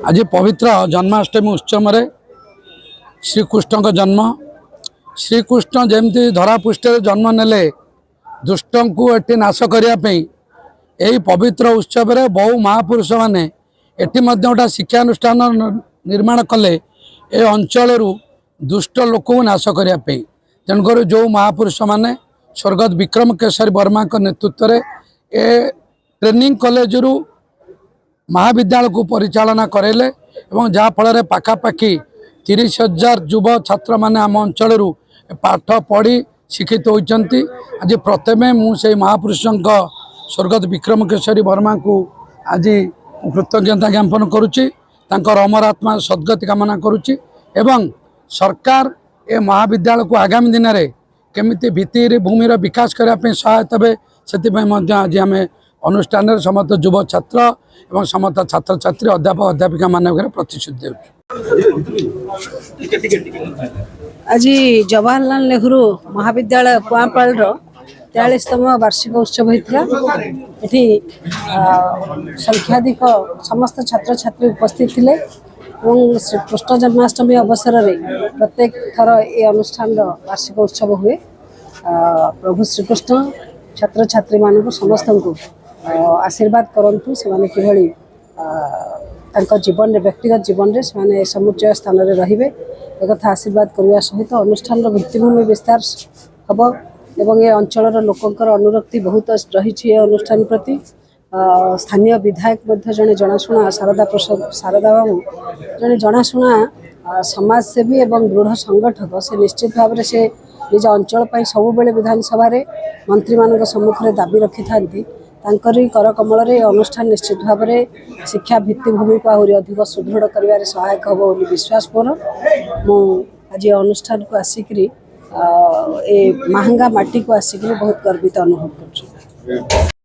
ଆଜି ପବିତ୍ର ଜନ୍ମାଷ୍ଟମୀ ଉତ୍ସବରେ ଶ୍ରୀକୃଷ୍ଣଙ୍କ ଜନ୍ମ। ଶ୍ରୀକୃଷ୍ଣ ଯେମିତି ଧରାପୃଷ୍ଠରେ ଜନ୍ମ ନେଲେ ଦୁଷ୍ଟଙ୍କୁ ଏଠି ନାଶ କରିବା ପାଇଁ, ଏହି ପବିତ୍ର ଉତ୍ସବରେ ବହୁ ମହାପୁରୁଷମାନେ ଏଠି ମଧ୍ୟ ଗୋଟେ ଶିକ୍ଷାନୁଷ୍ଠାନ ନିର୍ମାଣ କଲେ ଏ ଅଞ୍ଚଳରୁ ଦୁଷ୍ଟ ଲୋକଙ୍କୁ ନାଶ କରିବା ପାଇଁ। ତେଣୁକରି ଯେଉଁ ମହାପୁରୁଷମାନେ ସ୍ୱର୍ଗତ ବିକ୍ରମ କେଶରୀ ବର୍ମାଙ୍କ ନେତୃତ୍ୱରେ ଏ ଟ୍ରେନିଂ କଲେଜରୁ ମହାବିଦ୍ୟାଳୟକୁ ପରିଚାଳନା କରାଇଲେ ଏବଂ ଯାହାଫଳରେ ପାଖାପାଖି 30,000 ଯୁବ ଛାତ୍ରମାନେ ଆମ ଅଞ୍ଚଳରୁ ପାଠ ପଢ଼ି ଶିକ୍ଷିତ ହୋଇଛନ୍ତି। ଆଜି ପ୍ରଥମେ ମୁଁ ସେଇ ମହାପୁରୁଷଙ୍କ ସ୍ୱର୍ଗତ ବିକ୍ରମ କେଶରୀ ବର୍ମାଙ୍କୁ ଆଜି କୃତଜ୍ଞତା ଜ୍ଞାପନ କରୁଛି, ତାଙ୍କର ଅମର ଆତ୍ମା ସଦ୍ଗତି କାମନା କରୁଛି ଏବଂ ସରକାର ଏ ମହାବିଦ୍ୟାଳୟକୁ ଆଗାମୀ ଦିନରେ କେମିତି ଭିତ୍ତିଭୂମିର ବିକାଶ କରିବା ପାଇଁ ସହାୟତା ହେବେ, ସେଥିପାଇଁ ମଧ୍ୟ ଆଜି ଆମେ ଅନୁଷ୍ଠାନରେ ସମସ୍ତ ଯୁବ ଛାତ୍ର ଏବଂ ସମସ୍ତ ଛାତ୍ରଛାତ୍ରୀ, ଅଧ୍ୟାପକ ଅଧ୍ୟାପିକା ମାନଙ୍କରେ ପ୍ରତିଶ୍ରୁତି ଦେଉଛୁ। ଆଜି ଜବାହରଲାଲ ନେହେରୁ ମହାବିଦ୍ୟାଳୟ କୁଆଁପାଳର 43ତମ ବାର୍ଷିକ ଉତ୍ସବ ହୋଇଥିଲା। ଏଠି ସଂଖ୍ୟାଧିକ ସମସ୍ତ ଛାତ୍ରଛାତ୍ରୀ ଉପସ୍ଥିତ ଥିଲେ ଏବଂ ଶ୍ରୀ କୃଷ୍ଣ ଜନ୍ମାଷ୍ଟମୀ ଅବସରରେ ପ୍ରତ୍ୟେକ ଥର ଏ ଅନୁଷ୍ଠାନର ବାର୍ଷିକ ଉତ୍ସବ ହୁଏ। ପ୍ରଭୁ ଶ୍ରୀକୃଷ୍ଣ ଛାତ୍ରଛାତ୍ରୀମାନଙ୍କୁ ସମସ୍ତଙ୍କୁ ଆଶୀର୍ବାଦ କରନ୍ତୁ, ସେମାନେ କିଭଳି ତାଙ୍କ ଜୀବନରେ, ବ୍ୟକ୍ତିଗତ ଜୀବନରେ ସେମାନେ ସମୁଚ୍ଚୟ ସ୍ଥାନରେ ରହିବେ, ଏକଥା ଆଶୀର୍ବାଦ କରିବା ସହିତ ଅନୁଷ୍ଠାନର ଭିତ୍ତିଭୂମି ବିସ୍ତାର ହେବ ଏବଂ ଏ ଅଞ୍ଚଳର ଲୋକଙ୍କର ଅନୁରକ୍ତି ବହୁତ ରହିଛି ଏ ଅନୁଷ୍ଠାନ ପ୍ରତି। ସ୍ଥାନୀୟ ବିଧାୟକ ମଧ୍ୟ ଜଣେ ଜଣାଶୁଣା ଶାରଦା ପ୍ରସାଦ, ଶାରଦା ବାବୁ ଜଣେ ଜଣାଶୁଣା ସମାଜସେବୀ ଏବଂ ଦୃଢ଼ ସଂଗଠକ। ସେ ନିଶ୍ଚିତ ଭାବରେ ସେ ନିଜ ଅଞ୍ଚଳ ପାଇଁ ସବୁବେଳେ ବିଧାନସଭାରେ ମନ୍ତ୍ରୀମାନଙ୍କ ସମ୍ମୁଖରେ ଦାବି ରଖିଥାନ୍ତି। ତାଙ୍କରି କରକମଳରେ ଏ ଅନୁଷ୍ଠାନ ନିଶ୍ଚିତ ଭାବରେ ଶିକ୍ଷା ଭିତ୍ତିଭୂମିକୁ ଆହୁରି ଅଧିକ ସୁଦୃଢ଼ କରିବାରେ ସହାୟକ ହେବ ବୋଲି ବିଶ୍ୱାସ ମୋର। ମୁଁ ଆଜି ଏ ଅନୁଷ୍ଠାନକୁ ଆସିକରି, ଏ ମାହାଙ୍ଗା ମାଟିକୁ ଆସିକରି ବହୁତ ଗର୍ବିତ ଅନୁଭବ କରୁଛି।